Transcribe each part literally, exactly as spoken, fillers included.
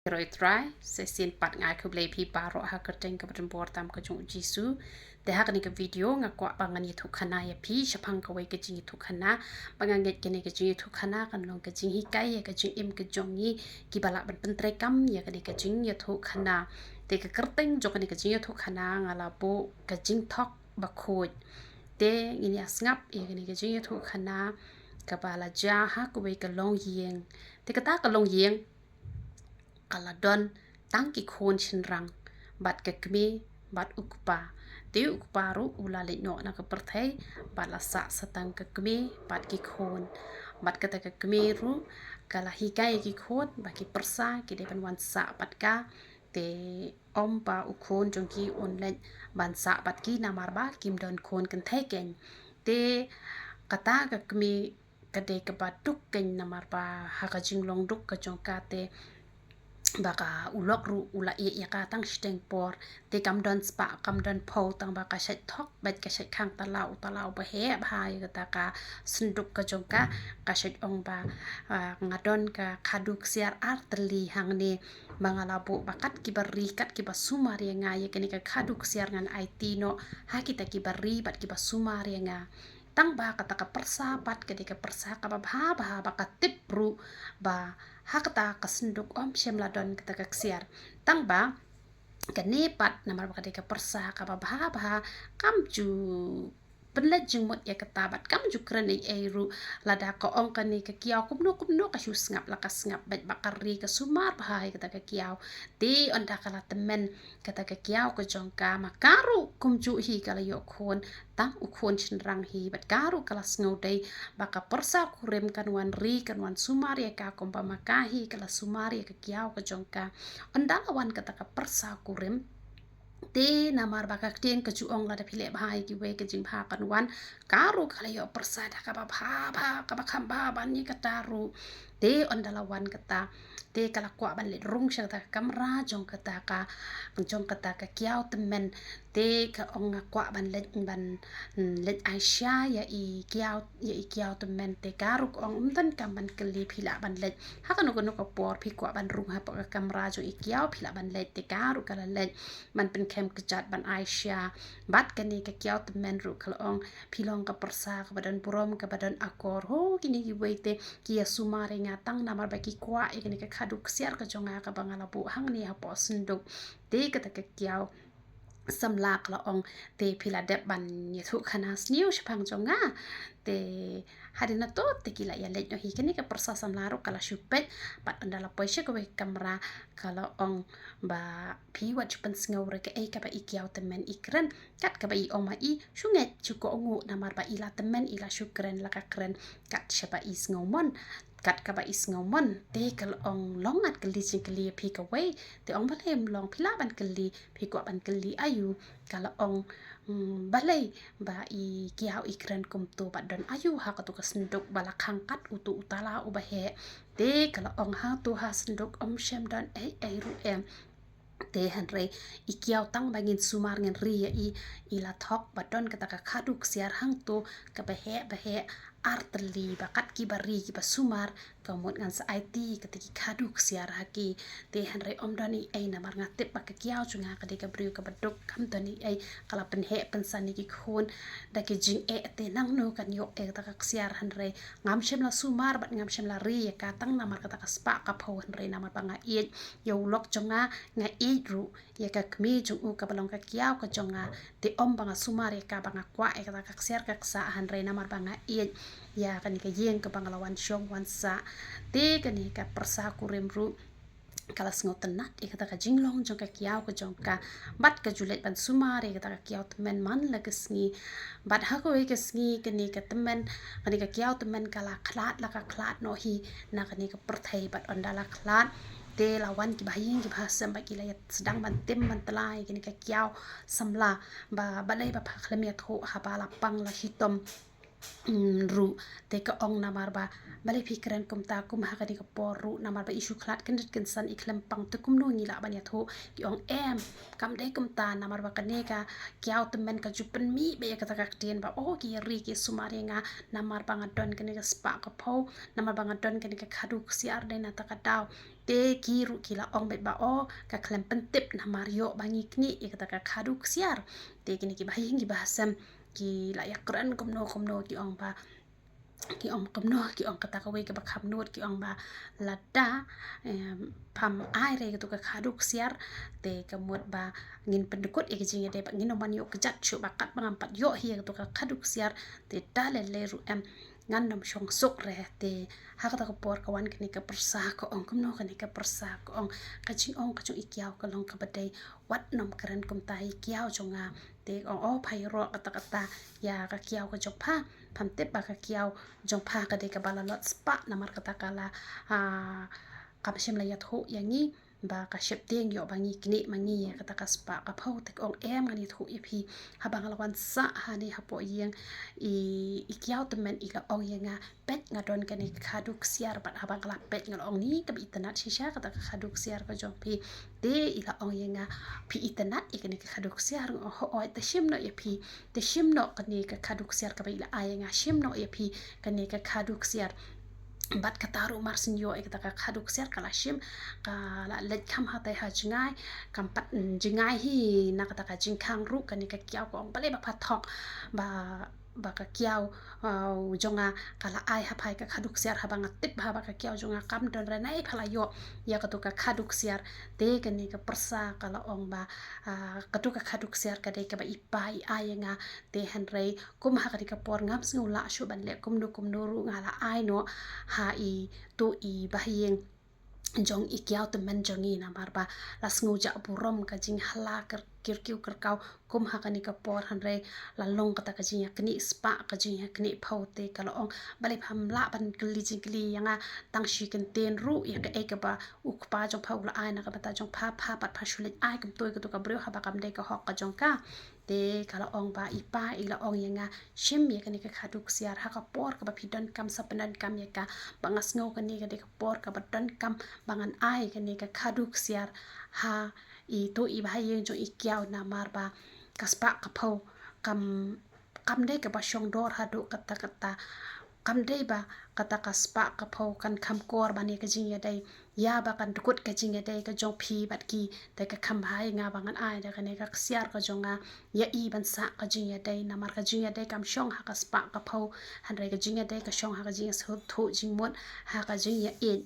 Ïaroh ïa u Trai, sa shisien pat nga ai khublei ïa phi baroh ha ka kyrteng kaba donbor tam ka jong u Jisu. Te ha kane ka video nga kwah ba ngan ïathuh khana ïa phi shaphang kawei ka jingïathuh khana ba nga ngeit kane ka jingïathuh khana kan long ka jinghikai ïa ka jingim ka jong ngi kiba lah ban pyntreikam ïa kane ka jingïathuh khana. Te ka kyrteng jong kane ka jingïathuh khana nga la buh Ka Jingthok Bakhuid. Te ngin ïa sngap ïa kane ka jingïathuh khana kaba la jia ha kawei ka longïing. Te kata ka longïing ka la don tang ki khun shynrang bad ka kmie bad u kpa. Te u kpa ruh u la leit noh na ka pyrthei bad la sah sa tang ka kmie bad ki khun. Bad kata ka kmie ruh ka la hikai ïa ki khun ba ki pyrsa ki dei ban wan sah bad ka. Te ym ba u khun jong ki un leit ban sah bad ki namar ba kim don khun kynthei keiñ. Te kata ka kmie ka dei kaba duk keiñ namar ba ha ka jinglong duk ka jong ka te ba ka u lok ruh u la ïeh ïa ka tang shiteng por. Te kam don spah kam don phew tang ba ka shait thok bad ka shait khang talaw talaw ba heh bha ïa kata ka synduk ka jong ka. Ka shait ong ba, ah, nga don ka khadu ksiar ar tylli hangne ba nga la buh ba kat kiba ri kat kiba sumar ïa nga ïa kane ka khadu ksiar ngan aiti noh ha kita kiba ri bad kiba sumar ïa nga. Tang ba kata ka pyrsa pat ka dei ka pyrsa kaba bha bha ba ka tip ruh ba ha kata ka synduk ym shym la don kata ka ksiar. Tang ba kane pat namar ba ka dei ka pyrsa kaba bha bha kam ju pynleit jingmut ïa kata bad kam ju kren ei ei ruh. Lada ka ong kane ka kiaw kumno kumno ka shu sngap la ka sngap bad ba ka ri ka sumar bha ïa kata ka kiaw. Te ynda ka la tymmen kata ka kiaw ka jong ka ma ka ruh kumjuh hi ka la ïoh khun tang u khun shynrang hi bad ka ruh ka la sngew dei ba ka pyrsa kurim kan wan ri kan wan sumar ïa ka kumba ma ka hi ka la sumar ïa ka kiaw ka jong ka. Ynda la wan kata ka pyrsa kurim te namar ba ka ktien ka ju ong lada phi leh bha ïa kiwei ka jingbha kan wan. Ka ruh ka la ïoh pyrsa da kaba bha bha kaba kham bha ban ïa kata ruh. Te ynda la wan kata te ka la kwah ban leit rung sha kata ka kamra jong kata ka jong kata ka kiaw tymmen. Te ka ong nga kwah ban leit ban, mm, leit ai sha ïa i kiaw ïa i kiaw tymmen. Te ka ruh ka ong ym donkam ban kylli phi lah ban leit ha kano kano ka por phi kwah ban rung hapoh ka kamra jong i kiaw phi lah ban leit. Te ka ruh ka la leit ban pynkhem kjat ban ai sha. Bad kane ka kiaw tymmen ruh ka la ong phi long ka pyrsa kaba don burom kaba don akor. Ho kine kiwei te ki ïa sumar ïa nga tang namar ba ki kwah ïa kane ka khadu ksiar ka jong nga kaba nga la buh hangne hapoh synduk. Te kata ka kiaw samla ka la ong te phi la dep ban ïathuh khana sniew shaphang jong nga. Te hadien nato te ki la ïa leit noh hi. Kane ka pyrsa samla ruh ka la shu peit bad ynda la poi sha kawei ka kamra ka la ong ba phi wat shu pynsngew re kaei kaba i kiaw tymmen i kren. Kat kaba i ong ma i shu ngeit shu kohnguh namar ba i la tymmen i la shu kren la ka kren kat shaba i sngew mon. Kat kaba i sngew mon te ka la ong long ngat kylli jingkylli ïa phi kawei. Te ong balei ym long phi lah ban kylli phi kwah ban kylli aïu. Ka la ong, mm, balei ba i kiaw i kren kumto bad don aïu ha kato ka synduk ba la khang kat uto u tala uba heh. Te ka la ong hato ha synduk ym shym don ei ei ruh em. Te hynrei i kiaw tang ba ngin sumar ngin ri ïa i i la thok ba don kata ka khadu ksiar hangto kaba heh ba heh ar tylli ba kat kiba ri kiba sumar. Ka mut ngan sa aiti kata ki khadu ksiar ha ki. Te hynrei ym don ei ei namar nga tip ba ka kiaw jong nga ka dei ka briew kaba duk kam don ei ei. Ka la pynheh pynsan ïa ki khun da ki jingeh te nangno kan ïoh ïa kata ka ksiar hynrei ngam shym la sumar bad ngam shym la ri ïa ka tang namar kata ka spah ka phew hynrei namar ba nga ïeit ïa u lok jong nga nga ïeit ruh ïa ka kmie jong u kaba long ka kiaw ka jong nga. Te ym ba nga sumar ïa ka ba nga kwah ïa kata ka ksiar ka ksah hynrei namar ba nga ïeit ïa kane ka ïing kaba nga la wan shong wan sah. Te kane ka pyrsa kurim ruh ka la sngewtynnat ïa kata ka jinglong jong ka kiaw ka jong ka bad ka ju leit ban sumar ïa kata ka kiaw tymmen man la ka sngi. Bad ha kawei ka sngi kane ka tymmen kane ka kiaw tymmen ka la khlad la ka khlad noh hi na kane ka pyrthei bad ynda la khlad te la wan kiba ha ïing kiba ha sem bad ki la ïa sdang ban tim ban tla ïa kane ka kiaw samla ba balei ba pha khlem ïathuh haba la pang la shitom. mm, ruh. Te ka ong namar ba balei phi kren kumta kum ha kane ka por ruh, namar ba i shu khlad kyndit kynsan i khlem pang te kumno ngi lah ban ïathuh. Ki ong em, kam dei kumta, namar ba kane ka kiaw tymmen ka ju pynmih beit ïa kata ka ktien ba, oh, ki ri ki sumar ïa nga namar ba nga don kane ka spah ka phew, namar ba nga don kane ka khadu ksiar dei na kata ka daw. Te ki ruh ki la ong beit ba, oh, ka khlem pyntip namar ïoh ba ngi knieh ïa kata ka khadu ksiar. Te kine ki bahaïing ki bahasem ki la ïakren kumno kumno, ki ong ba, ki ong kumno, ki ong kata kawei kaba kham nud, ki ong ba lada, em, pham ai re katu ka khadu ksiar, te ka mut ba ngin pyndkut ïa ka jingïadei, ba ngin ym ban ïoh kjat shuh, ba katba ngam pat ïoh hi ïa katu ka khadu ksiar, te da lei lei ruh em, ngan ym shong suk re. Te ha kata ka por ka wan kane ka pyrsa, ka ong kumno kane ka pyrsa, ka ong, ka jingong ka jong i kiaw ka long kaba dei, wat nym kren kumta ïa i kiaw jong nga. Te ka ong, oh, pha ïaroh katta katta ïa ka kiaw ka jong pha, pham tip ba ka kiaw jong pha ka dei kaba la lot spah, namar kata ka la, ah, kam shym la ïathuh ïa ngi ba ka sheptieng ïoh ba ngi knieh ma ngi ïa kata ka spah ka phew. Te ka ong, em, ngan ïathuh ïa phi, haba nga la wan sah hangne hapoh ïing, i, i kiaw tymmen i la ong ïa nga, peit, nga don kane ka khadu ksiar, bad haba nga la peit nga la ong, ni kaba itynnad shisha kata ka khadu ksiar ka jong phi. Te i la ong ïa nga, phi itynnad ïa kane ka khadu ksiar? Nga ong, hooid, te shim noh ïa phi, te shim noh kane ka khadu ksiar kaba i la ai ïa nga, shim noh ïa phi kane ka khadu ksiar. Bad kata ruh mar syn ïoh ïa kata ka khadu ksiar ka la shim, ka la leit kham hatai ha jngai, kam pat, mm, jngai hi na kata ka jingkhang ruh, kane ka kiaw ka ong, balei ba pha thok ba, ba ka kiaw, uh, jong nga ka la ai ha pha ïa ka khadu ksiar, haba nga tip ba, ba ka kiaw jong nga kam don re, nai pha la ïoh ïa katu ka khadu ksiar. Te kane ka pyrsa ka la ong ba, ah, katu ka khadu ksiar ka dei kaba i pa i ai ïa nga. Te hynrei kum ha kane ka por ngam sngew lah shuh ban leh kumno kumno ruh, nga la ai noh ha itu i bahaïing jong i kiaw tymmen jong ngi, namar ba la sngew jah burom ka jinghala kyr-, kyrkiew kyrkaw kum ha kane ka por. Hynrei la long kata ka jingïaknieh spah, ka jingïaknieh phew. Te ka la ong, balei pham lah ban kylli jingkylli ïa nga tang shi kyntien ruh, ïa kaei kaba u kpa jong pha u la ai na ka bynta jong pha, pha pat pha shu leit ai kumto ïa katu ka briew haba kam dei ka hok ka jong ka. Te ka la ong ba i pa i la ong ïa nga, shim ïa kane ka khadu ksiar ha ka por kaba phi donkam, sa pyndonkam ïa ka, ba nga sngew kane ka dei ka por kaba donkam ba ngan ai kane ka khadu ksiar ha itu i bahaïing jong i kiaw, namar ba ka spah ka phew kam, kam dei kaba shong dor haduh katta katta. Kam dei ba kata ka spah ka phew kan kham kor ban ïa ka jingïadei, ïa ba kan dkut ka jingïadei ka jong phi bad ki. Te ka kham bha ïa nga ba ngan ai da kane ka ksiar ka jong nga ïa i ban sah ka jingïadei, namar ka jingïadei kam shong ha ka spah ka phew, hynrei ka jingïadei ka shong ha ka jingïasngewthuh jingmut, ha ka jingïaieit.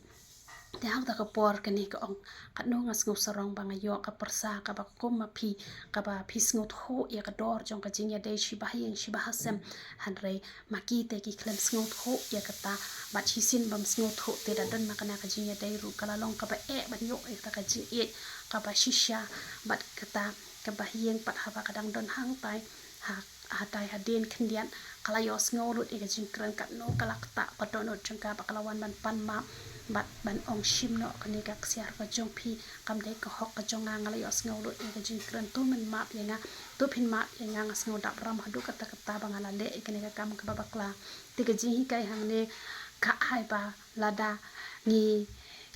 Te ha kata ka por kane ka ong, katno nga sngew sarong ba nga ïoh ka pyrsa kaba kum ma phi, kaba phi sngewthuh ïa ka dor jong ka jingïadei shi bahaïing shi bahasem. Hynrei ma ki te ki khlem sngewthuh ïa kata, bad shisien bym sngewthuh te da don ma kane ka jingïadei ruh ka la long kaba eh ban ïoh ïa kata ka jingïeit kaba shisha. Bad kata ka bahaïing pat haba ka dang don hangtai, ha, hatai hadien khyndiat, ka la ïohsngew lut ïa ka jingkren, katno ka la ktah ka dohnud jong ka ba ka la wan ban pan map bad ban ong, shim noh kane ka ksiar ka jong phi, kam dei ka hok ka jong nga. Nga la ïohsngew lut ïa ka jingkren, to men map ïa nga, to phin map ïa nga, nga sngew dap ram haduh katta katta ba nga la leh ïa kane ka kam kaba bakla. Te ka jinghikai hangne ka ai ba lada ngi,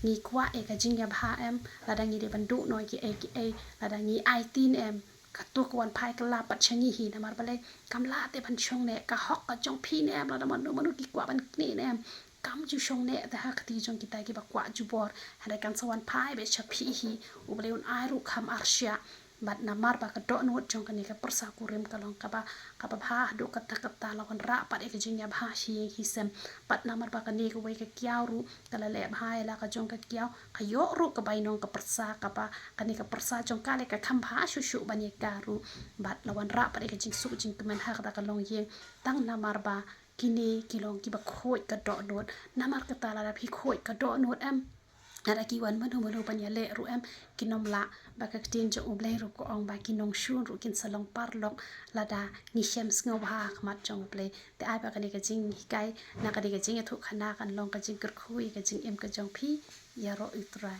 ngi kwah ïa ka jingïabha em, lada ngi dei ban duh noh kiei kiei, lada ngi aiti ne em, katu ka wan phai ka la pat sha ngi hi. Namar balei? Kam lah te ban shong neh, ka hok ka jong phi ne em, lada mano mano ki kwah ban knieh ne em, kam ju shong neh te ha kti jong kita kiba kwah jubor. Hynrei kan sa wan phai beit sha phi hi, U Blei un ai ruh kham arshah. Bad namar ba ka dohnud jong kane ka pyrsa kurim ka long kaba, kaba bha haduh katta katta, la wanrah pat ïa ka jingïabha shi ïing shi sem. Bad namar ba kane kawei ka kiaw ruh ka la leh bha ïa la ka jong ka kiaw, ka ïoh ruh ka bainong ka pyrsa, kaba kane ka pyrsa jong ka lei ka kham bha shuh shuh ban ïa ka ruh. Bad la wanrah pat ïa ka jingsuk jingkmen ha kata ka longïing, tang namar ba kine ki long kiba khuid ka dohnud. Namar kata lada phi khuid ka dohnud em, lada ki wan mano mano ban ïaleh ruh em, kin ym lah. Ba ka ktien jong U Blei ruh ka ong ba ki nongshun ruh kin sa long paralok lada ngi shem sngewbha ha khmat jong U Blei. Te ai ba kane ka jinghikai, na kane ka jingïathuhkhana kan long ka jingkyrkhu ïa ka jingim ka jong phi. Ïaroh U Trai.